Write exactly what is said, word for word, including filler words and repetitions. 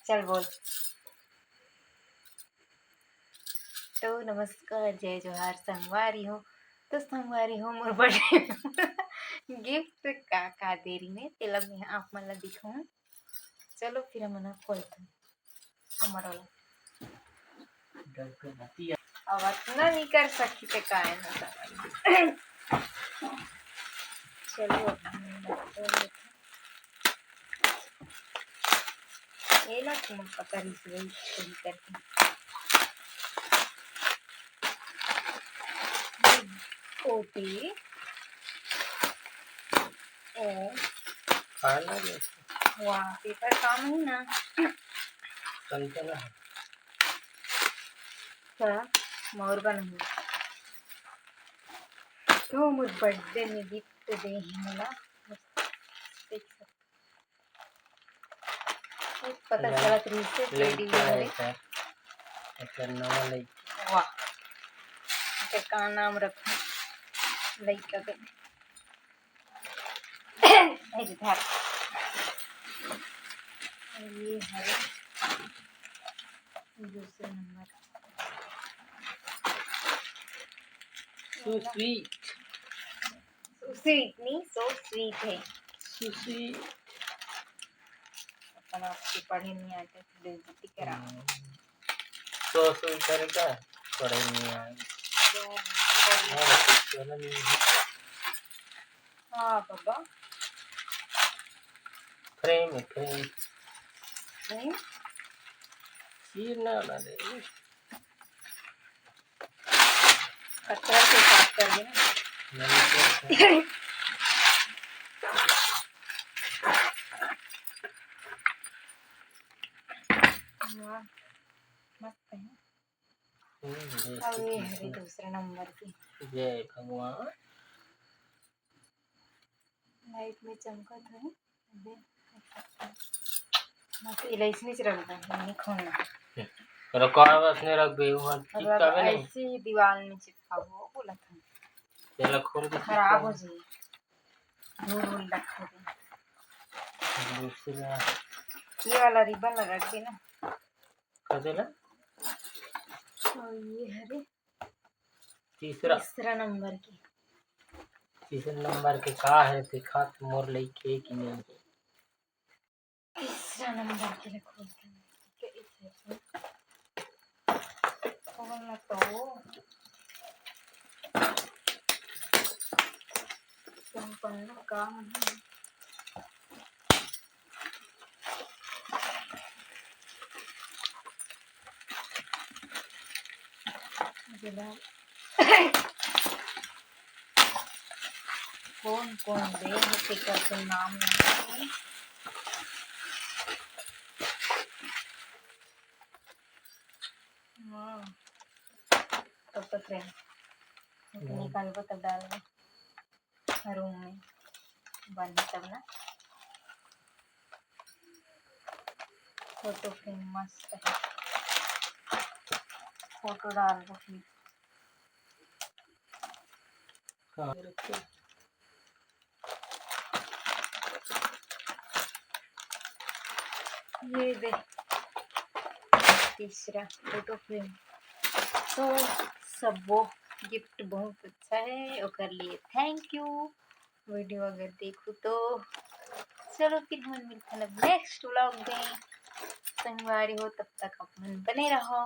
चल बोल। तो नमस्कार, जय जोहार संगवारी हो। तो संगवारी हो, मोर बर्थडे गिफ्ट का का दे रही मैं, तेला मैं आप मन ला दिखाऊं। चलो फिर हमन खोलथन हमर वाला। अब अतना नहीं कर सकती ते काय ना समझ। चलो, अब हमन खोल लेथन। ये ला तुम पकड़ इस वही सही करके। ओटी। ओ। खाना जैसे। वाह, पेपर काम ही ना। चलते ना। क्या? मोर बन गई। तो मोर बर्थडे में गिफ्ट दे ही मोला। देख सकते। पता चलत रहिस हे टेडी बियर हरे। एकर नवा लइका। वाह, एकर का नाम रखहूं लइका के? ए धर। ये हरे दूसरे नंबर। So sweet। स्वीट नहीं, so sweet है। सुशी। अपन आपके पढ़े नहीं आते तो बेइज्जती करा। हम्म। तो सुशी करे का? पढ़े नहीं आए। तो पढ़े। और कुछ करना नहीं है। हाँ बाबा। फ्रेम है, फ्रेम। फ्रेम? चीर ना, ना दे। पत्थर के साफ कर देना। वाह, मस्त है। अब ये हरे दूसरे नंबर की। जय भगवान। लाइट में चमकत है। अबे, मत इलायची नहीं रख दे, नहीं खोलना। रखवा बस नहीं रख बे, वो मतलब चिपकावे नहीं। ऐसे ही दीवार में चिपकाओ, बोला था। चलो खोल के खराब हो जाए। धूल वूल रखे थे। दूसरा। ये वाला रिबन रख देना। का देला? और ये हरे तीसरा। तीसरा नंबर के। तीसरा नंबर के का है, देखा तो मोर लइके कि नहीं है। तीसरा नंबर के लिए खोलते हैं। ठीक है, इस side से। खोलना तो। तुम पन्ना काम है। कौन कौन दे हे, तेकर तो नाम नहीं है। हाँ, तब तो फ्रेंड निकालबो तब डालबो। रूम में बंद तब ना। फोटो फ्रेम मस्त है, फोटो डाल दो फिर। हाँ। ये दे तीसरा फोटो फ्रेम। तो सब वो गिफ्ट बहुत अच्छा है, ओकर लिए थैंक यू। वीडियो अगर देखू तो चलो फिर हम मिलते हैं नेक्स्ट व्लॉग में। संगवारी हो, तब तक अपन बने रहो।